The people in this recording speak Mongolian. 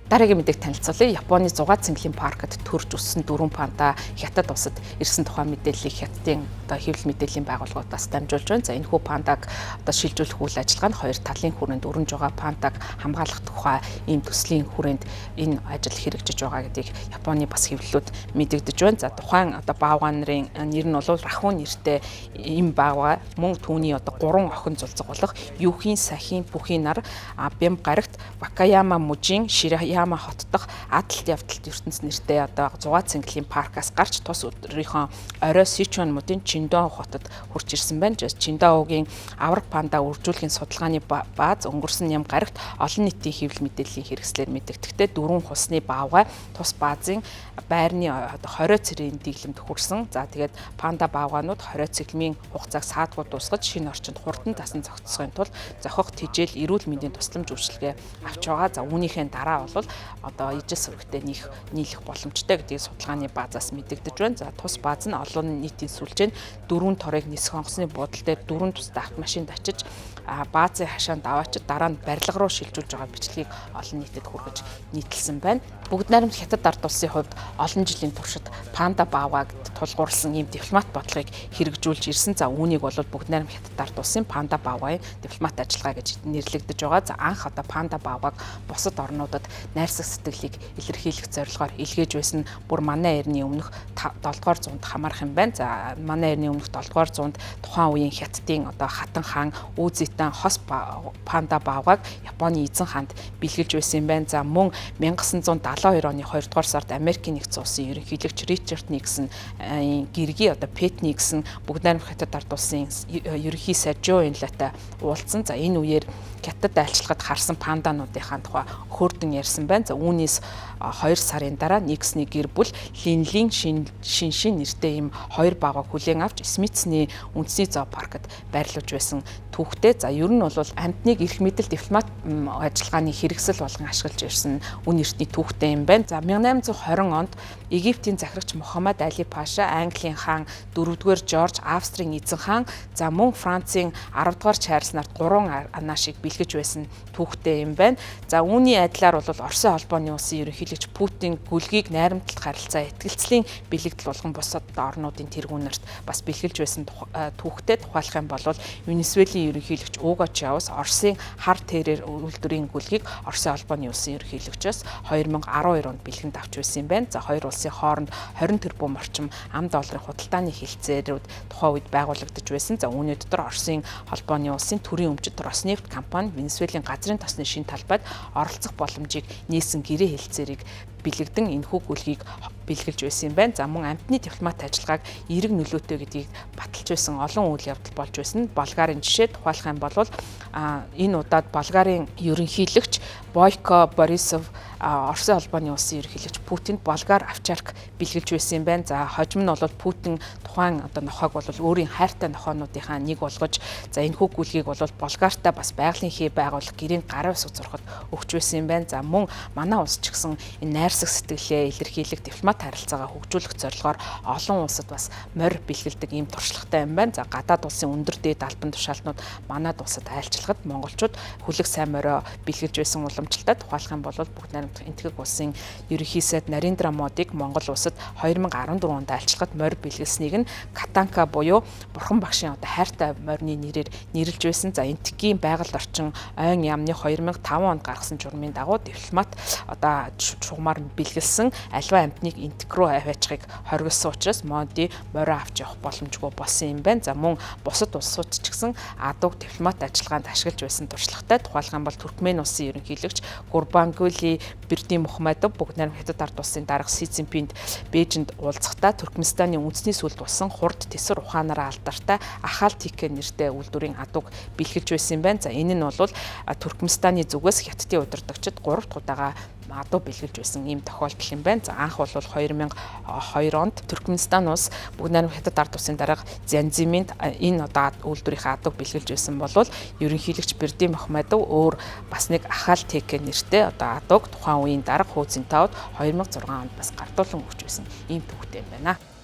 Дараагийн мэдээг танилцуулъя. Японы 6 цэнгэлийн паркт төрж өссөн 4 панда Хятад улсад ирсэн тухай мэдээллийг Хятадын одоо хэвлэл мэдээллийн байгууллагуудаас дамжуулж байна. За, энэхүү пандаг одоо шилжүүлэх үйл ажиллагаа нь хоёр талын хүрээнд өрнөж байгаа, пандаг хамгаалах тухай ийм төслийн хүрээнд энэ ажил хэрэгжиж байгаа гэдгийг Японы бас хэвлэлүүд мэдэгдэж байна. За, тухайн одоо баавгай нарын нэр нь бол Рахун нэртэй ийм баавгай, мөн түүний одоо гурван охин зулцаг болох Юхийн, Сахин, Бүхийн нар Бям гарагт Вакаяма мужийн Шираяма хот дахь Адалт явдалт ертөнц нэртэй одоо 6 цэнгэлийн паркаас гарч тус өдрийнхөө орой Сичуан мужийн Чиндао хотод хүрч ирсэн байна. Чиндаогийн аварга панда үржүүлэхийн судалгааны бааз өнгөрсөн ням гарагт олон нийтийн хэвлэл мэдээллийн хэрэгслээр мэдэгдэхдээ дөрвөн хулсны баавгай тус баазын байрны одоо 20 цэрийн дийлэмд хүрсэн. За, тэгээд панда баавгайнууд 20 цэглэмийн хугацааг саадгүй дуусгаж, шинэ орчинд хурдан дасан зохицохын тулд зохих тэжээл, эрүүл мэндийн тусламж үйлчилгээ авч байгаа. За, үүнийхээ дараа бол одоо ижил сөрөгтэй нийлэх боломжтой гэдгийг судалгааны баазаас мэдэгдэж байна. За, тус бааз нь олон нийтийн сүлжээнд дөрвөн торыг нисэх онгоцны буудал дээр дөрвөн тусдаа автомашинд очиж, баазын хашаанд аваачид дараа нь барилга руу шилжүүлж байгаа бичлэгийг олон нийтэд хүргэж нийтэлсэн байна. Бүгд найрамд Хятад ард улсын хувьд олон жилийн туршид панда баавгайг тулгуурласан ийм дипломат бодлогыг хэрэгжүүлж ирсэн. За, үүнийг бол бүгд найрамд Хятад ард улсын панда баавгайн дипломат ажиллагаа гэж нэрлэгдэж байгаа. За, анх одоо панда баавгайг бусад орнуудад найрсаг сэтгэлийг илэрхийлэх зорилгоор илгээж байсан бүр манай эртний өмнөх 7 дугаар зуунд хамаарах юм байна. За, манай эртний өмнөх 7 дугаар зуунд тухайн үеийн Хятадын одоо хатан хаан Үүзитан хос панда баавгайг Японы эзэн хаанд бэлгэлж байсан юм байна. За, мөн 1972 оны 2 дугаар сард Америкийн нэгдсэн улсын ерөнхийлөгч Ричард Никсон гэргий одоо Пэт Никсон бүгд найрамдах Хятад ард улсын ерөнхий сайд Жо Энлайтай уулзсан. За, энэ үеэр Хятад айлчлахад харсан пандануудынхаа тухай хөөрдөн ярьсан байна. За, үүнээс 2 сарын дараа Никсны гэр бүл Линлийн Шиншин нэртэй ийм хоёр баавгайг хүлээн авч Смитсний үндэсний зоопаркт байрлуулж байсан түүхтэй. За, ер нь бол амьтныг эрх мэдэл, дипломат ажиллагааны хэрэгсэл болгон ашиглаж ирсэн үн эртний түүхтэй юм байна. За, 1820 онд Египтийн захирагч Мухаммад Али Паша, Английн хаан 4-р Жорж, Австрийн эзэн хаан, за мөн Францын 10-р Чарльз нарт 3 анаашийг бэлгэж байсан түүхтэй юм байна. За, үүний адилаар бол Оросын холбооны улсын ерөнхийлөгч Путин гүлгийг найрамдлах харилцаа, итгэлцлийн бэлэгдэл болгон бусад орнуудын тэргүүнэрт бас бэлгэлж байсан түүхтэй. Тухайлах юм бол Венесуэлийн ерөнхийлөгч Уго Чавес Оросын хар тэрээр үйлдвэрийн гүлгийг Оросын холбооны улсын ерөнхийлөгчөөс 2012 онд бэлгэнд авч байсан юм байна. За, хоёр улсын хооронд 20 тэрбум орчим ам долларын худалдааны хэлцээрүүд тухайн үед байгуулагдаж байсан. За, үүний дотор Оросын холбооны улсын төрийн өмчит Роснефть компани Венесуэлийн газрын тосны шинэ талбайд оролцох боломжийг нээсэн гэрээ хэлцээрийг бэлэгдэн энэхүү гүлгийг бэлгэлж байсан юм байна. За, мөн амьтны дипломат ажиллагааг эерэг нөлөөтэй гэдгийг баталж байсан олон үйл явдал болж байсан. Болгарын жишээ тухайлах юм бол энэ удаад Болгарын ерөнхийлөгч Бойко Борисов Оросын холбооны улсын ерөнхийлөгч Путинд болгар овчарк бэлгэлж байсан юм байна. За, хожим нь бол Путин тухайн одоо нохойг бол өөрийн хайртай нохойнуудынхаа нэг болгож, за энэхүү гүлгийг бол Болгартай бас байгалийн хээ байгуулах гэрийн гарын үсэг зурхад өгч байсан юм байна. За, мөн манай улс ч гэсэн энэ найрсаг сэтгэлээ илэрхийлэх дипломат харилцаагаа хөгжүүлэх зорилгоор олон улсад бас морь бэлгэлдэг ийм туршлагатай юм байна. За, гадаад улсын өндөр дээд албан тушаалтнууд манад улсад айлчлахад монголчууд хүлэг сайн морио бэлгэлж байсан уламжлалтай. Тухайлах юм бол бүгд найрамдах Энэтхэг улсын ерөнхий сайд Нарендра Модиг Монгол улсад 2014 онд айлчлахад морь бэлгэлснийг нь Катанка буюу Бурхан багшийн одоо хайртай морины нэрээр нэрлэж байсан. За, Энэтхэгийн байгаль орчин ойн яамны 2005 онд гаргасан журмын дагуу дипломат одоо чугмаар бэлгэлсэн аливаа амьтныг Энэтхэг рүү аваачихыг хориглосон учраас Моди морио авч явах боломжгүй болсон юм байна. За, мөн бусад улсууд ч гэсэн адууг дипломат ажиллагаанд ашиглаж байсан туршлагатай. Тухайлах юм бол Туркмен улсын ерөнхийлөгч Гурбангули Бердимухамедов бүгд найрамдах Хятад ард улсын дарга Си Цзиньпинд Бээжинд уулзахдаа Туркменистаны үндэсний сүлд болсон хурд тэсвэр ухаанаараа алдартай Ахал Тике нэртэй үйлдвэрийн адууг бэлгэлж байсан юм байна. За, энэ нь бол Туркменистаны зүгээс Хятадын удирдагчид 3 дахь удаага адуу бэлгэлж байсан ийм тохиолдол юм байна. За, анх бол 2002 онд Туркменистан улс бүгд найрамдах Хятад ард улсын дарга Зянзиминд энэ одоо үйлдвэрийнхээ адууг бэлгэлж байсан бол ерөнхийлөгч Бердимухамедов өөр бас нэг Ахал Теке нэртэй одоо адууг тухайн үеийн дарга Хүү Цзинтаод 2006 онд бас гардуулан өгч байсан ийм түүхтэй юм байна.